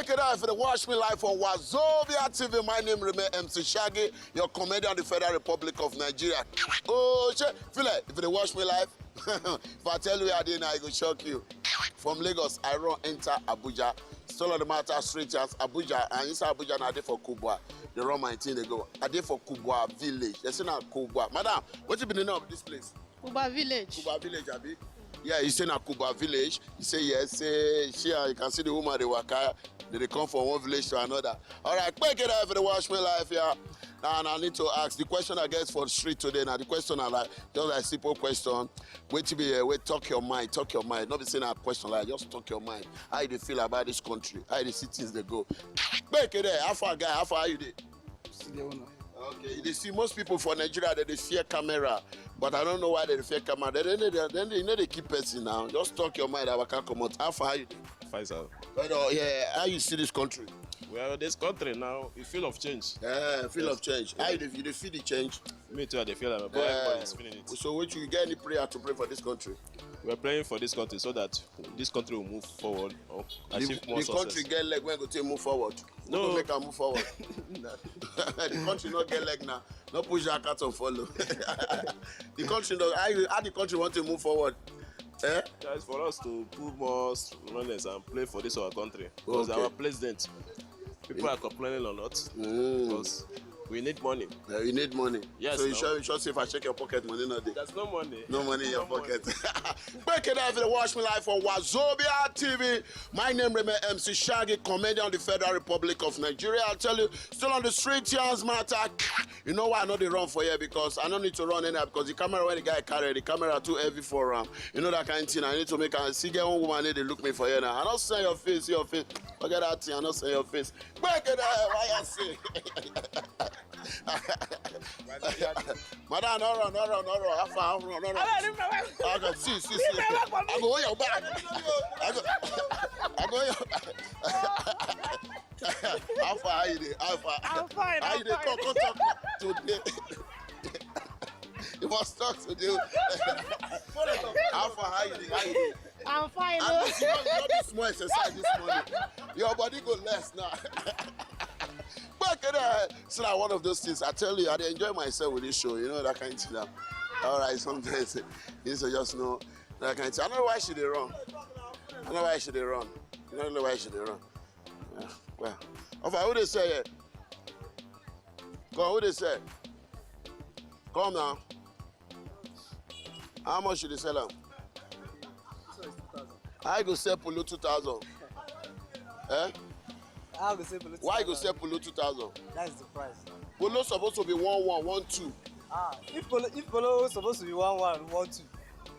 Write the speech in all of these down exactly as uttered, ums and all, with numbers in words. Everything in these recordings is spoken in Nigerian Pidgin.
Keda, if you dey watch me live for Wazobia T V, my name remain M C Shaggy, your comedian of the Federal Republic of Nigeria. Oh, shey, feel it, if you dey watch me live, if I tell you where I dey now, e go shock you. From Lagos, I run enter Abuja. Still on the matter, straight as Abuja, and inside Abuja, na I dey for Kubwa. Dey run my thing, dey go. I dey for Kubwa village. Dem say na Kubwa. Madam, wetin be the name of this place? Kuba village. Kuba village, abi? Yeah, you say na Kuba village. You say yes. Say, see, you can see the woman dey waka. Dem dey come from one village to another. All right, quick it out for the watch me life here. And I need to ask the question I get for the street today. Now the question I like, just like simple question. Wetin be here? Wait, talk your mind. Talk your mind. Not be saying a question like, just talk your mind. How you dey feel about this country? How you dey see things dey go? Quick it there. How far, guy? How far are you dey? Still dey on. Okay, you dey see most people for Nigeria, dem dey fear camera, but I don't know why dem dey fear camera. Dem, dem, dem, dem, dem, you know they keep person now. Just talk your mind, I waka comot. How far you dey? Fine, sir. But, uh, yeah, how you see this country? Well, this country now, e full of change. Yeah, full of change. How you dey, you dey feel the change? Me too, I dey feel am. But everybody is feeling it. So, which you get any prayer to pray for this country? We are praying for this country so that this country will move forward or achieve more success. The country get leg wey go take move forward. No. Go make am move forward. The country no get leg now. No push your cat and follow. The country no, how, you, how the country want to move forward? Eh? That is for us to put more s-, knowledge and play for this our country. Because our president, people are complaining a lot. Because we need money. Yeah, you need money. Yes. So you sure, you sure say if I check your pocket, money no dey? There's no money. No money in your pocket. Back it up, if you watch me live on Wazobia T V. My name remain M C Shaggy, comedian of the Federal Republic of Nigeria. I tell you, still on the street, yams matter. You know why I no dey run for here? Because I no need to run anyhow, because the camera wey the guy carry, the camera too heavy for am. You know that kind thing. I need to make am see get one woman wey dey look me for here now. I no see your face, see your face. Forget that thing, I no see your face. Back it up, why I say? Madam, no run, no run, no run. How far, no run, no run. Okay, see, see, see. I go hold your back. I go, I go hold your back. How far, how you dey? How far? I'm fine, how you dey? Come, come talk today. You must talk today. How far, how you dey? How you dey? I'm fine. And this, you know, you know this small exercise this morning. Your body go less now. Back it up. So na one of those things. I tell you, I dey enjoy myself with this show. You know that kind of thing now. All right, sometimes you need to just know that kind of thing. I don't know why she dey run. I don't know why she dey run. I don't know why she dey run. Yeah, well, okay, who dey sell here? Come, who dey sell? Come now. How much you dey sell am? This one is two thousand. I go sell polo two thousand. Eh? I go sell polo two thousand. Why you go sell polo two thousand? That's the price. Polo supposed to be one one, one two. Ah, if polo, if polo supposed to be one one, one two,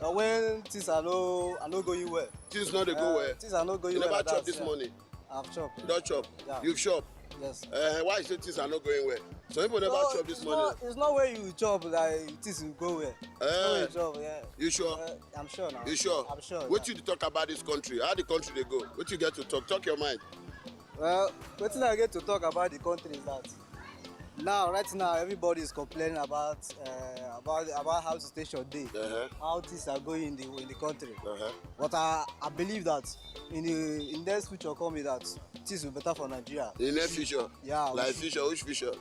na when things are no, are no going well. Things no dey go well. Things are not going well like that. You never chop this morning? I've chop. You don chop? Yeah. You've chop? Yes. Eh, why you say things are not going well? Some people never chop this morning. No, it's not, it's not where you chop that things will go well. It's not where you chop, yeah. You sure? Eh, I'm sure now. You sure? I'm sure, yeah. Wetin you talk about this country? How the country dey go? Wetin you get to talk? Talk your mind. Well, wetin I get to talk about the country is that now, right now, everybody is complaining about, uh, about, about how the situation dey, how things are going in the, in the country. But I, I believe that in the, in the next future coming, that things will better for Nigeria. In the next future? Yeah, like future, which future?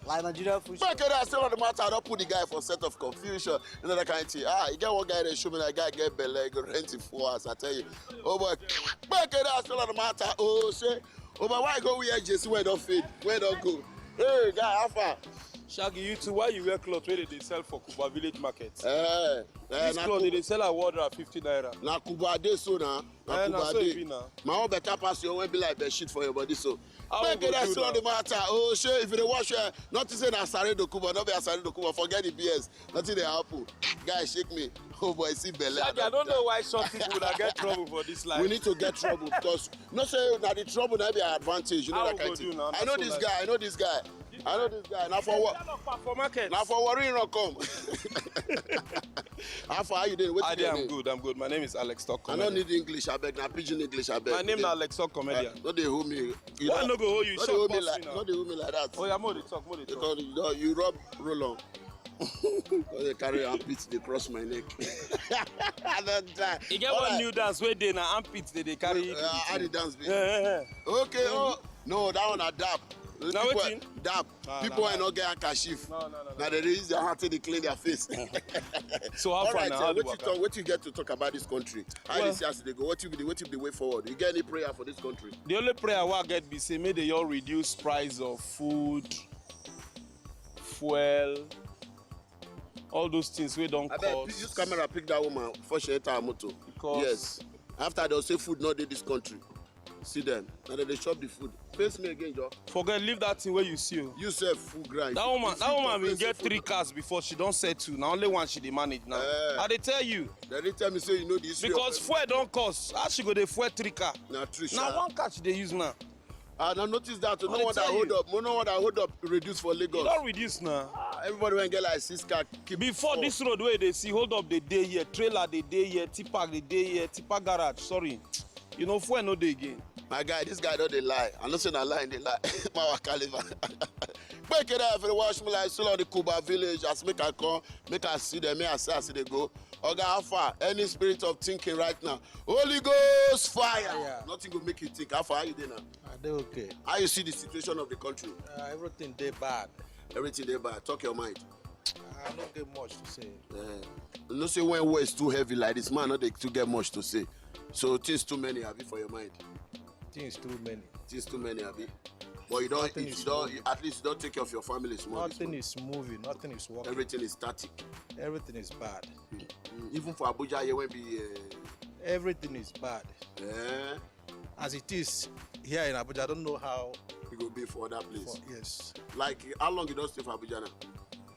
Like Nigeria future. Back it up, still on the matter. I don put the guy for set of confusion. You know that kind of thing. Ah, you get one guy that show me that guy get belle, he go rent it for us. I tell you. Oh boy, back it up, still on the matter. Oh, say, oh, but why go wear jersey wey don fade, wey don go? Hey, guy, how far? Shaggy, you too, why you wear cloth wey dem dey sell for Kuba village market? Eh, eh, this cloth, dem dey sell am one hundred and fifty naira. Na Kuba dey so na. Na Kuba dey. Eh, na so e be na. My own better pass your own, be like bedsheet for your body so. Make it still on the matter. Oh, shey, if you dey watch, eh, not to say na Asare Dokubo, not be Asare Dokubo, forget the B S. Nothing dey happen. Guy, shake me. Oh boy, see belle. Shaggy, I don't know why some people that get trouble for this life. We need to get trouble because no say na the trouble na be our advantage. You know that kind of thing. I know this guy. I know this guy. I know this guy. Na for what? For market. Na for Warri run come. How far, how you dey? Wetin be your name? I'm good. I'm good. My name is Alex Talk Comedian. I no need English, abeg. Na pidgin English, abeg. My name na Alex Talk Comedian. No dey hold me. Why I no go hold you? No dey hold me like that. Oh yeah, more dey talk, more dey talk. Because you don, you rub roll on. Because they carry armpit, they cross my neck. I don't die. E get one new dance wey dey na armpit dey dey carry. Uh, how the dance be? Yeah, yeah, yeah. Okay, oh no, that one a dab. Na wetin? Dab. Ah, People na wey dab. No get handkerchief. No, no, no, no. Na they dey use their hand take dey clean their face. So how All far right, na? uh, How the what you waka? talk? What you get to talk about this country? How Well- you see as they go? What you be the what you be the way forward? You get any prayer for this country? The only prayer wey I get be say make they all reduce price of food, fuel, all those things wey don I bet cost. Use camera, pick that woman before she enter her motor. Because- Yes. After they'll say food not in this country. See them. And then they chop the food. Face me again, Joe. Forget, leave that thing wey you see o. You sef full grind. That woman, If that you woman compare bin get say three food- cars before. She don settle. Na only one she dey manage now. Eh. I dey tell you. They didn't tell me say you know the history Because of fuel don cost. How she go dey fuel three car? Na true, Na sha. One car she dey use now. And I noticed that. I No dey one that tell hold you. Up. No one that hold up reduce for E Lagos. don reduce now. Ah, everybody when get like six car keep Before four. This road wey you dey see, hold up dey dey here, trailer dey dey here, tipa dey dey here, tipa garage. Sorry, you know fuel no dey again. My guy, this guy don't dey lie. I know say na lie dey lie. My caliber. Make it up for the watch me like still on the Kuba village. As make I come, make I see them, make I see as they go. Oga, how far? Any spirit of thinking right now? Holy Ghost fire. Fire. Nothing go make you think. How far are you there now? I dey okay. How you see the situation of the country? Uh, everything dey bad. Everything dey bad. Talk your mind. I no get much to say. Uh, you know say when work is too heavy like this, man, no dey too get much to say. So things too many, abi, for your mind. Things too many. Things too many, abi. But you don't Nothing eat, is you don't moving. At least you don't take care of your family small. This Nothing one. Is moving. Nothing is working. Everything is static. Everything is bad. Mm, even for Abuja here, when be uh, Everything is bad. eh, As it is here in Abuja, I don't know how. It go be for other place. For, yes. Like how long you don't stay for Abuja now?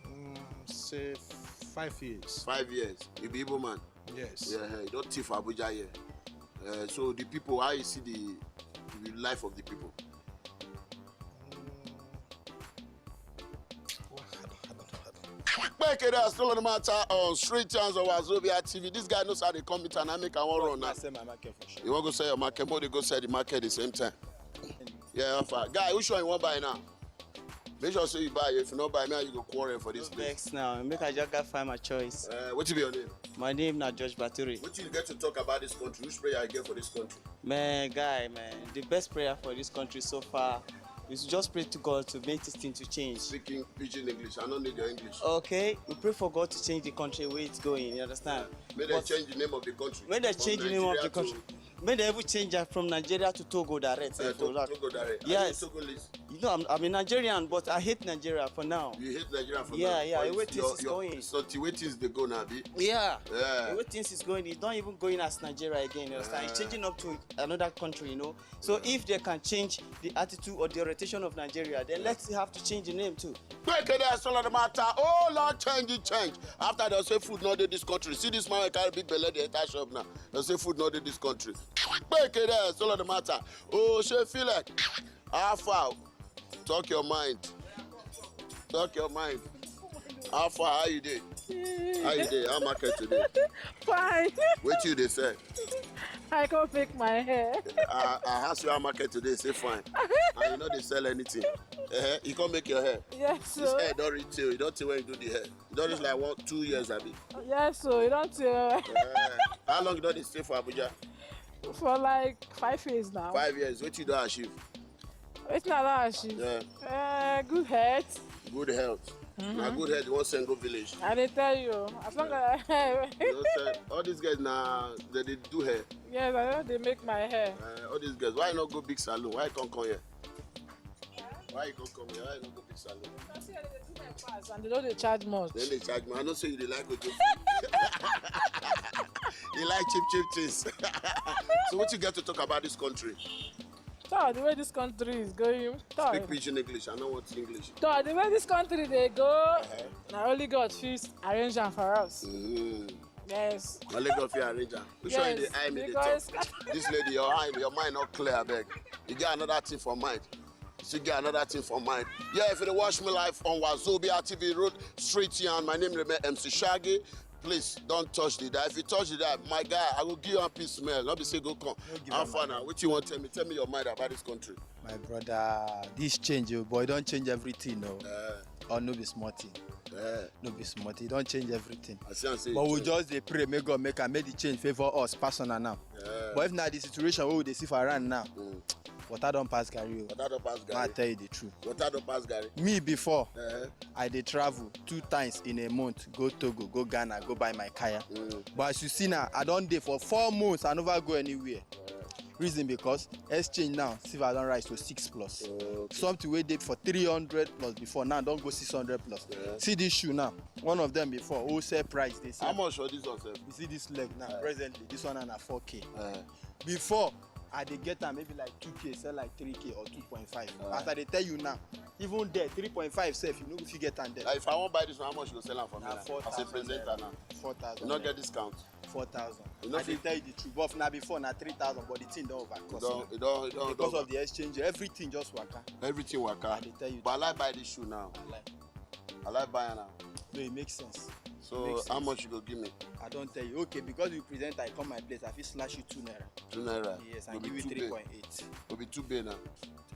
Mm, say five years. Five years. You be Igbo man. Yes. Yeah, you don't thief Abuja here. Uh, so the people, how you see the, the life of the people? Mm. Well, I don't, I don't, I don't. Make it still on the matter on Street Chance of Wazobia T V. This guy knows how they come meet and I make I want run now. Sell my market for sure. You want to sell your market, but they go sell the market the same time. Yeah, how far? Guy, which one you want buy now? Make sure say you buy. If you not buy, me and you go quarrel for this No place. Vex now. Make I just go find my choice. Uh, what you be your name? My name na George Baturi. What you get to talk about this country? Which prayer you get for this country? Man, guy, man, the best prayer for this country so far is to just pray to God to make this thing to change. Speaking pidgin English, I don't need your English. Okay, we pray for God to change the country where it's going. You understand? May they But change the name of the country. May they From change the name of the Nigeria country. May they even change that from Nigeria to Togo direct. To, eh, uh, for to, that. Togo direct. Yes. Are you Togolese? You know, I'm, I'm a Nigerian, but I hate Nigeria for now. You hate Nigeria for Yeah, now. yeah, But the way it's things your, is your, going. So the way things they go now, be. Yeah. Yeah. The way things is going, it's not even going as Nigeria again. You understand? It's Yeah. Changing up to another country, you know. So if they can change the attitude or the orientation of Nigeria, then let's have to change the name too. Make it there, so the matter. Oh Lord, change it, change. After they say food not in this country. See this man carry big belly, they enter shop now. They say food not in this country. Make it there, so the matter. Oh, she feel like how far? Talk your mind. Talk your mind. How far? How you dey? How you dey? How market today? Fine. What you dey sell? I go pick my hair. I, I ask you how market today. Say fine. And you know they sell anything. Uh-huh. You can't make your hair. Yes, This so hair don't reach till. You don't till when you do the hair. You don't reach like one, two years, abi. Yes, so you don't. Uh, Eh, how long you don't dey stay for Abuja? For like five years now. Five years. What you don't achieve? Wetin I don achieve? Yeah. Uh, good health. Good health. Na good health. One single village. I dey tell you, as long as I, You know, say, all these guys now they, they do hair. Yes, I know they make my hair. Uh, all these guys. Why not go big salon? Why can't come here? Why you can't come here? Why you not go big salon? And they don't dey charge much. Then they charge me. I know say you dey like go do. You like cheap cheap things. So what you get to talk about this country? So the way this country is going, so, Speak pidgin English. I know what English. So the way this country dey go, Uh-huh. na only God fit arrange am for us. Mm. Yes. Only God fit arrange am. Which one you dey eye me dey talk? Because This lady, your eye, your mind not clear, abeg. You get another thing for mind. You still get another thing for mind. Yeah, if you dey watch me live on Wazobia T V Road Street here, and my name remain M C Shaggy. Please don't touch the dial. If you touch the dial, my guy, I go give you one piece smell. Not be say go come. How far now? What you want to tell me? Tell me your mind about this country. My brother, this change, oh boy, don't change everything, no. Uh, or no be small thing. Uh, no be small thing. Don't change everything. I see, I see. But we just dey pray, make God make am, make the change favor us personal now. Uh, but if not the situation we dey see for around now, mm. Water don pass garri o. Water don pass garri. I tell you the truth. Water don pass garri. Me before, uh-huh. I dey travel two times in a month, go Togo, go Ghana, go buy my kaya. Mm. But as you see now, I don dey for four months, I never go anywhere. Uh-huh. Reason because exchange now, silver don rise to six plus. Okay. Something wey dey for three hundred plus before, now don go six hundred plus. Uh-huh. See this shoe now, one of them before, wholesale price dey sell. How much for this one, sir? You see this leg now, uh-huh. Presently, this one na four K. Uh-huh. Before, I dey get am maybe like two K, sell like three K or two point five. Uh-huh. As I dey tell you now, even there, three point five sef, you no go fit get am there. Like, if I wan buy this one, how much you go sell am for me now? As a presenter now. Four thousand. You no get discount? Four thousand. You no fit. I dey tell you the truth. But na before na three thousand, but the thing don overcost now. E don, e don, e don over. Because of the exchange, everything just waka. Everything waka. I dey tell you. But I like buy this shoe now. I like. I like buy am now. No, it makes sense. So, how much you go give me? I don tell you. Okay, because you present, I come my place, I fit slash you two naira. Two naira. Yes, and give you three point eight. Go be two bay now.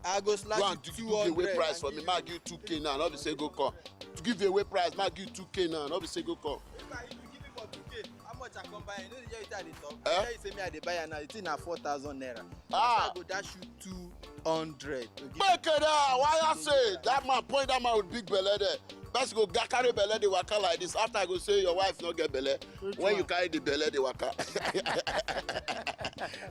I go slash you two hundred. Give away price for me, ma give you two K now. No be say go come. Give away price, ma give you two K now. No be say go come. If I, if you give me for two K, how much I come buy? You know the year I dey talk. Eh? I tell you say me I dey buy am now. The thing na four thousand naira. Ah. I go dash you two hundred. Make it out. Why I say that man point that man with big belle there? Person go ga-, carry belle dey waka like this. After I go say your wife no get belle. When you carry the belle dey waka.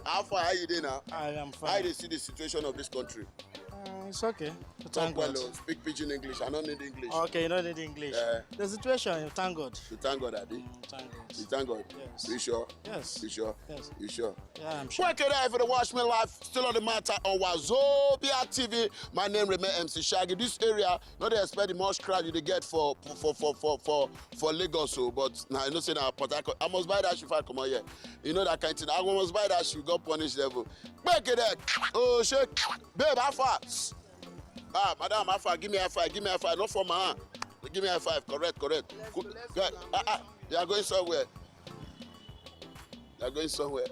How far, how you dey now? I am fine. How you dey see the situation of this country? Uh, it's okay. Thank God. Talk well o. Speak pidgin English. I no need English. Okay, you no need English. Eh. The situation, you thank God. You thank God, abi? Mm, thank God. You thank God? Yes. You sure? Yes. You sure? Yes. You sure? Yeah, I'm sure. Check it out for the Watch Me Live, still on the matter on Wazobia T V. My name remain M C Shaggy. This area, no dey expect the much crowd you dey get for, for, for, for, for, for Lagos o, but na, you know say na Port Harcourt. I must buy that shoe if I come out here. You know that kind thing. I must buy that shoe. God punish devil. Make it there. Oh shit. Babe, how far? Ah, madam, how far? Give me high five. Give me high five. Not for my hand. Give me high five. Correct, correct. Let's go, let's go now. Ah, ah. You are going somewhere. You are going somewhere.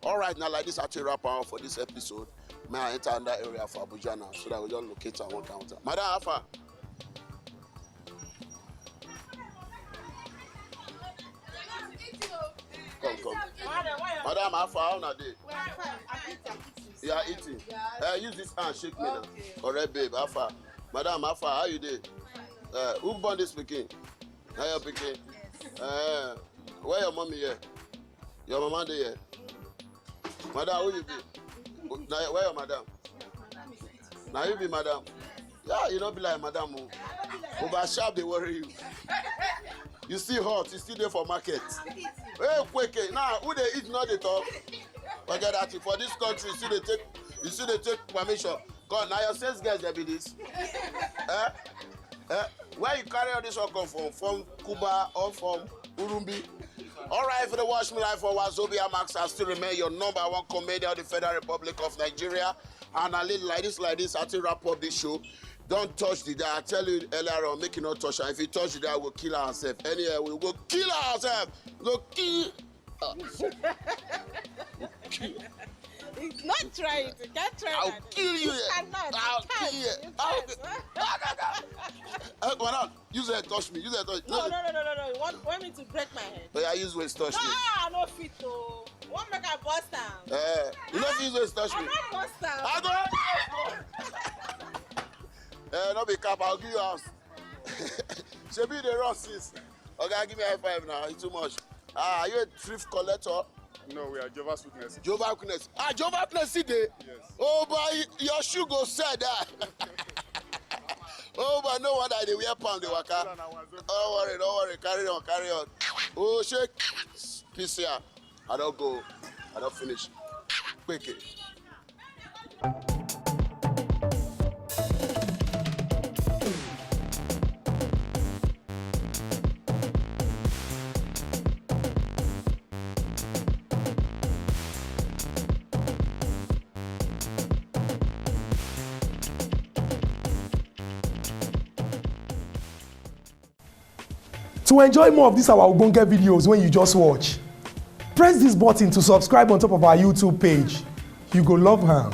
All right, now like this, I take wrap up for this episode. May I enter another area for Abuja now, so that we just locate and one counter. Madam, how far? Come, come. Madam, how far? How una dey? We are fine. I'm eating. You are eating. Yes. Eh, use this hand, shake me now. Okay. Correct, babe. How far? Madam, how far? How you dey? Eh, who born this pikin? Na your pikin? Yes. Eh, where your mommy here? Your mama dey here? Madam, who you be? Na, where your madam? Na you be madam? Yeah, you no be like madam o. Over sharp dey worry you. You still hot, you still dey for market. Hey, quick, eh, now who dey eat no dey talk? Forget that thing. For this country, you still dey take, you still dey take permission. God, na your sales guys dem be this. Eh? Eh? Where you carry all this one come from? From Cuba or from Urumbi? All right, for the Watch Me Live for Wazobia Max, I still remain your number one comedian of the Federal Republic of Nigeria. And I live like this, like this, I still wrap up this show. Don't touch the dial. I tell you earlier on, make you not touch her. If you touch the dial, we'll kill ourselves. Anyway, we will kill ourselves. We'll kill. Not try it. You can't try that. I'll kill you. You cannot. I'll kill you. You can't. I'll kill you. Madam, use it, touch me. Use it, touch me. No, no, no, no, no, no. You want, want me to break my head? Oh, yeah, use waist touch me. No, I no fit o. Wan make I bust am? Eh, you no fit use waist touch me. I no bust am. I go. Eh, no be cap. I'll give you house. Shebi you dey run since. Oga, give me high five now. It's too much. Ah, are you a thrift collector? No, we are Jehovah's Witness. Jehovah's Witness. Ah, Jehovah's Witness still dey? Yes. Oh boy, your shoe go sell that. Oh boy, no wonder they wear pound, they waka. Don't worry, don't worry. Carry on, carry on. Oh, shake. Peace here. I don't go. I don't finish. Quick. To enjoy more of these our ogbonge videos when you just watch, press this button to subscribe on top of our YouTube page. You go love am.